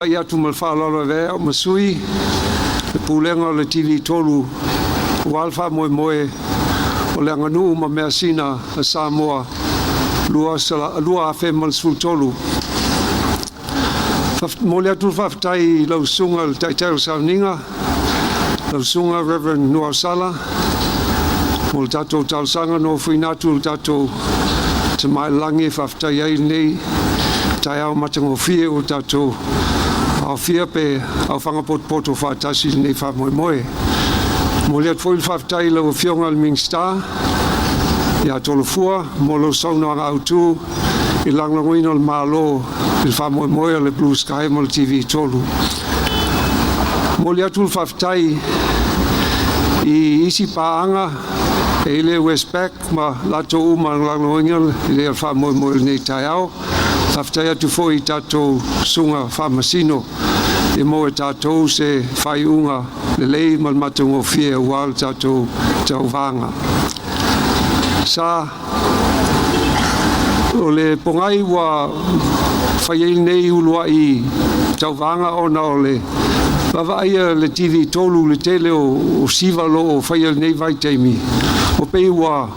Atu ma le faaaloalo e avea ai a'u ma sui le Pulega o le TV3 aua le faamoemoe o le aganuu ma measina a Samoa 2013. E momoli atu le faafetai i lau Susuga i le Taitai o le Sauniga, lau Susuga Reverend Nuuausala, mo le tatou talosaga na ofoina atu i le tatou Tamailalagi e faafetaia ai lenei taeao matagofie ua tatou aofia pe aofaga potopoto faatasi i lenei faamoemoe. E momoli atu foi le faafetai i lau Afioga i le Minisita ia Tolofua mo lau saunoaga autu i le lagolagoina o le Malo i le faamoemoe o le Blue Sky ma le TV3. E momoli atu le faafetai i isi paaga e i le Westpac ma latou uma na lagolagoina le faamoemoe i lenei taeao. Faafetai atu foi i tatou susuga Faamasino e maua e tatou se faaiuga lelei ma le matagofie aua le tatou tauvaga. Sa o le pogai ua fai ai lenei uluai tauvaga ona o le vaavaaia le TV3 i le tele o siva o lo o faia i lenei vaitaimi, ua pei ua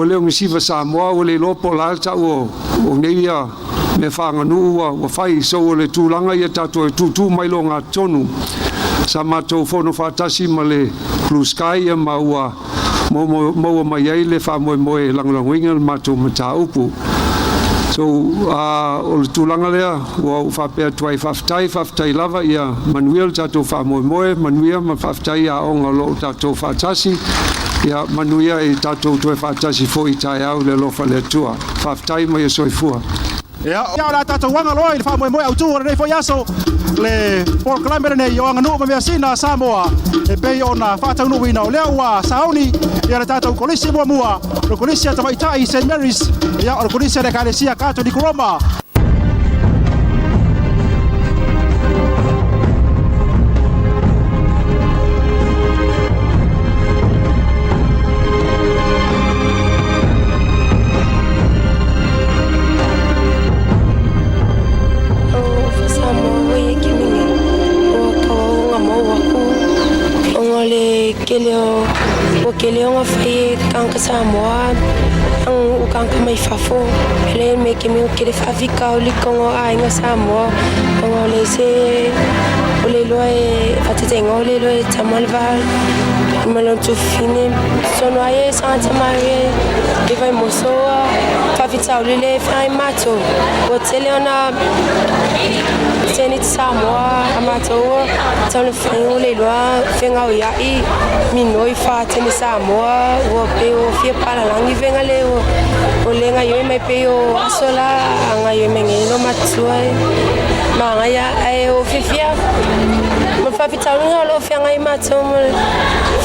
le o ni siva Samoa, ua le iloa po o le a le tau o nei mea faaaganuu ua fai. So o le tulaga ia tatou e tuutuu mai i le ogatotonu. Sa matou fono faatasi ma le Blue Sky ma ua maua mai ai le faamoemoe e lagolagoina le matou mataupu. So o le tulaga lea ua ou faapea atu ai, faafetai, faafetai lava, ia manuia le tatou faamoemoe, manuia ma faafetai aoga o lo o tatou faatasi. Ia manuia, i tatou toe faatasi foi i taeao i le alofa o le Atua. Faafetai ma ia soifua. Ia, o le a tatou aga loa i le faamoemoe autu o lenei foi aso, le polokalame lenei o Aganuu ma Measina a Samoa e pei ona faataunuuina. O lea ua sauni ia le tatou kolisi muamua, le kolisi a tamaitai St Mary's, ia o le kolisi a le Ekalesia Katoliko Roma. Ona o le tele o ua tele ona fai e tagata Samoa aganuu tagata mai fafo. Pele me ke me kele faafitauli totonu o aiga Samoa ona o le se o le iloa e faataitaiga o le iloa e tama le va ma lona tuafafine sono ai e sagata mare e Vaimoso faafitauli le feagai matou ua tele ona seneti Samoa a matou tau le fai o le iloa fegaoia'i minoi faatene Samoa ua pei o fia palalagi fega le o le gaoioi mai pei o aso la a gaoioi mai nei lo matua ma gaia ai o fiafia ma faafitauli o lo o feagai matou ma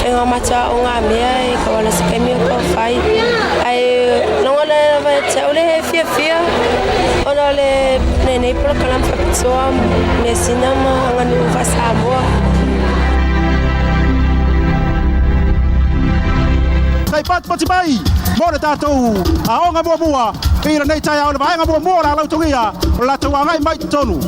fega matou o ngā mea e ka wala se kaimi o ka fai ai lagona lava ia te au le fiafia ona o le lenei polokalame faapitoa measina ma aganuu faa-Samoa. Tai patipati mai mo le tatou aoga muamua i lenei taeao, le vaega muamua o le alautogia o le latou agai mai totonu.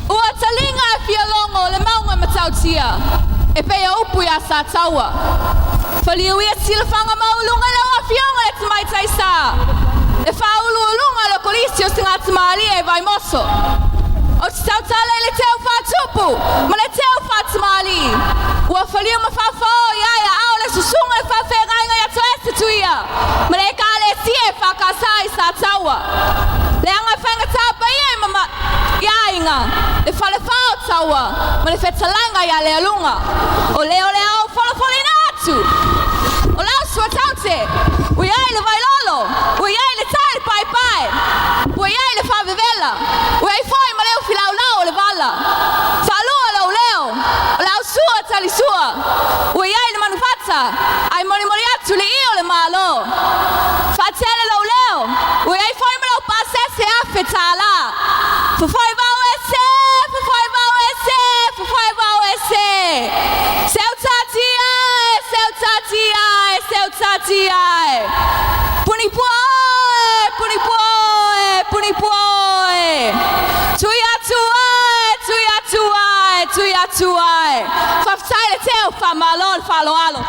Ua taliga e fia logo le mauga e Matautia e pei o upu ia Sataua. Faliu ia silafaga maualuga i lau Afioga i le Tamaitai Sā, le Faauluuluga o le Kolisi o Sigatamalie e Vaimoso. Ou te tautala i le teu faatupu ma le teu faatamalii. Ua faliu ma faafaoo i ai aao le susuga i le faafeagaiga ia Toese Tuia ma le Ekalesia EFKS i Sataua. Leaga e faigata paia i mama i aiga, le falefa o Taua ma le fetalaiga ia Lealuga. O le o le a ou folafolaina atu. O lau suataute, ua i ai le vailolo, ua i ai le tai le paepae, ua i ai le faavevela, ua i ai foi ma le ufi laulau o le vala. Faalua lou leo, o lau sua talisua, ua i ai le manufata, ae molimoli atu le i o le Malo. Faatele lou leo, ua i ai foi ma lau pasese $1,000. Fofoe vao ese, fofoe vao ese, fofoe vao ese. Seu tatia e, seu tatia e, seu tatia e. Puni pua oe, puni pua oe, puni pua oe. Tui atu ae, tui atu ae, tui atu ae. Faafetai le teu, faamalo le faaaloalo.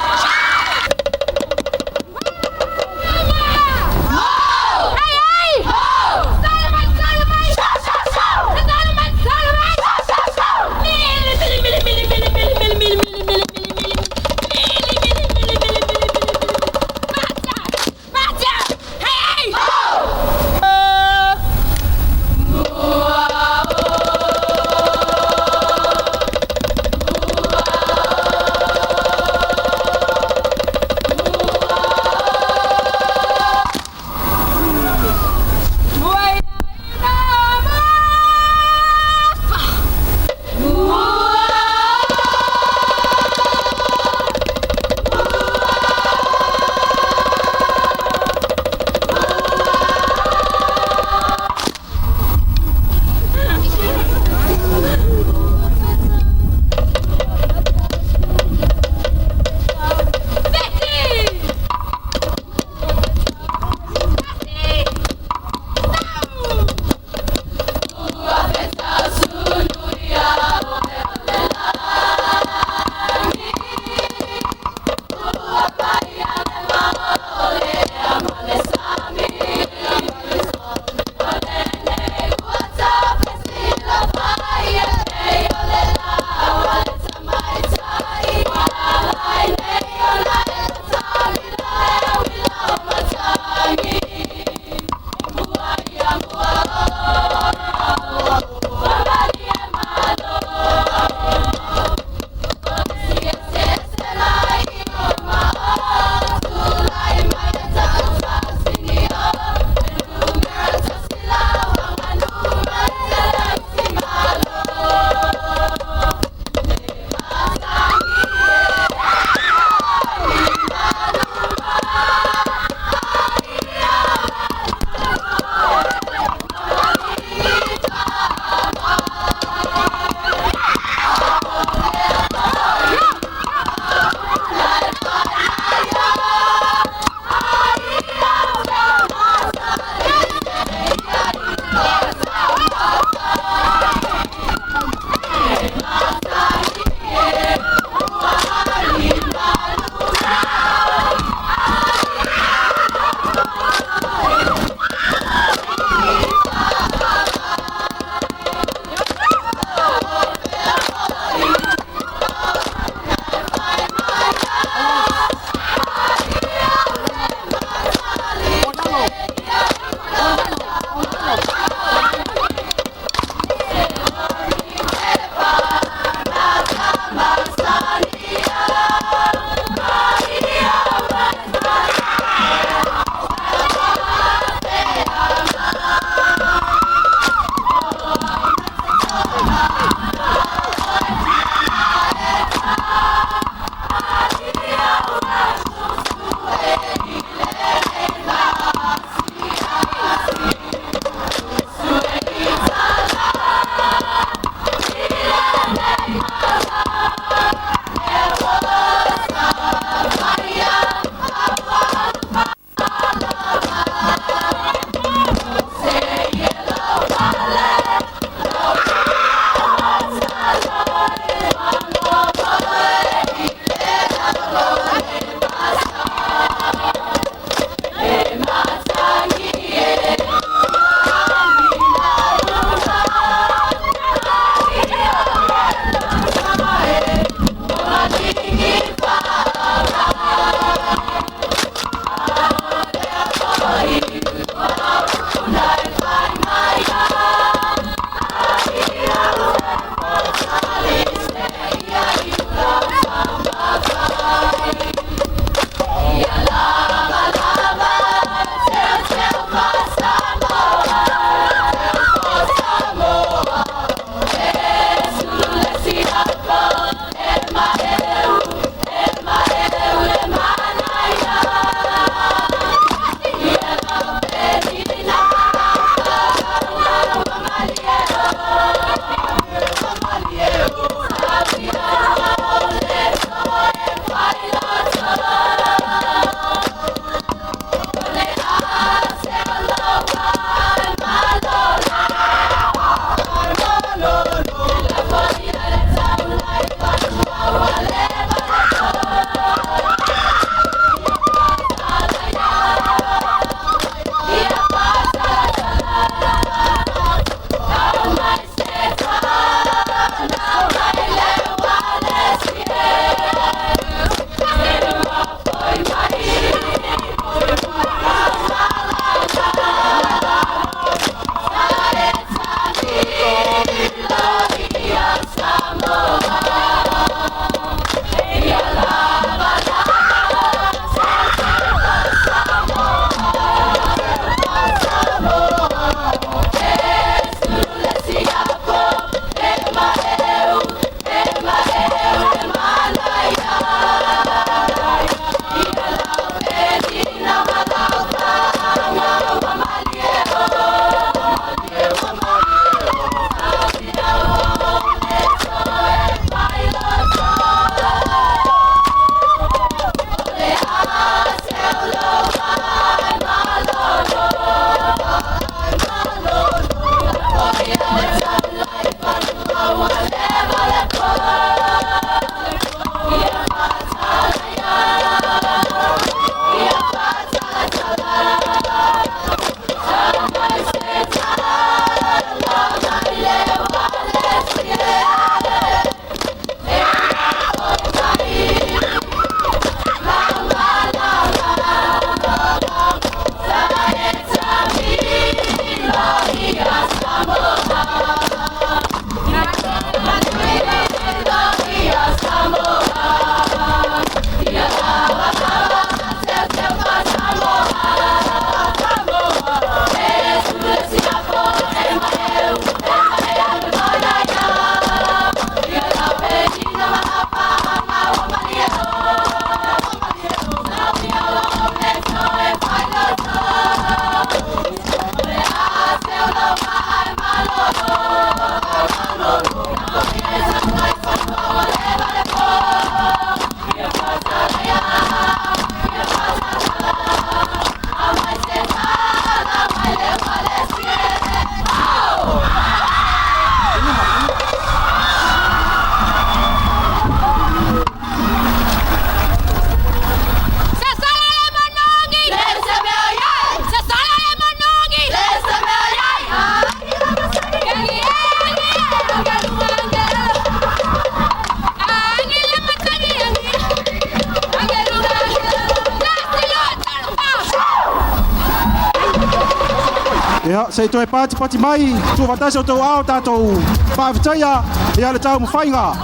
Ia, se i toe patipati mai, tuufaatasi outou aao tatou faafetaia ia le taumafaiga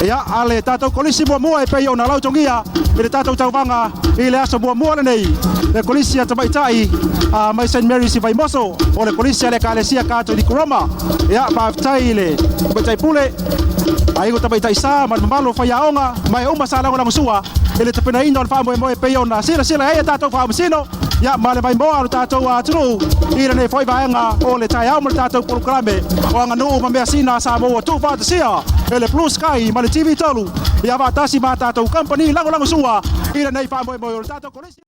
ia a le tatou kolisi muamua e pei ona lautogia i le tatou tauvaga i le aso muamua lenei, le kolisi a tamaitai a mai St Mary's i Vaimoso, o le kolisi a le Ekalesia Katoliko Roma. Ia, faafetai i le tamaitai pule, aiga tamaitai sa ma le mamalu o faiaoga ma e uma sa lagolagosua i le tapenaina o le faamoemoe e pei ona silasila ai a tatou faamasino ia ma le vaimoa o le tatou atunuu i lenei foi vaega o le taeao ma le tatou polokalame o Aganuu ma Measina a Samoa ua tuufaatasia e le Blue Sky ma le TV3 ia faatasi ma tatou kamupani lagolagosua i lenei faamoemoe o le tatou kolisi.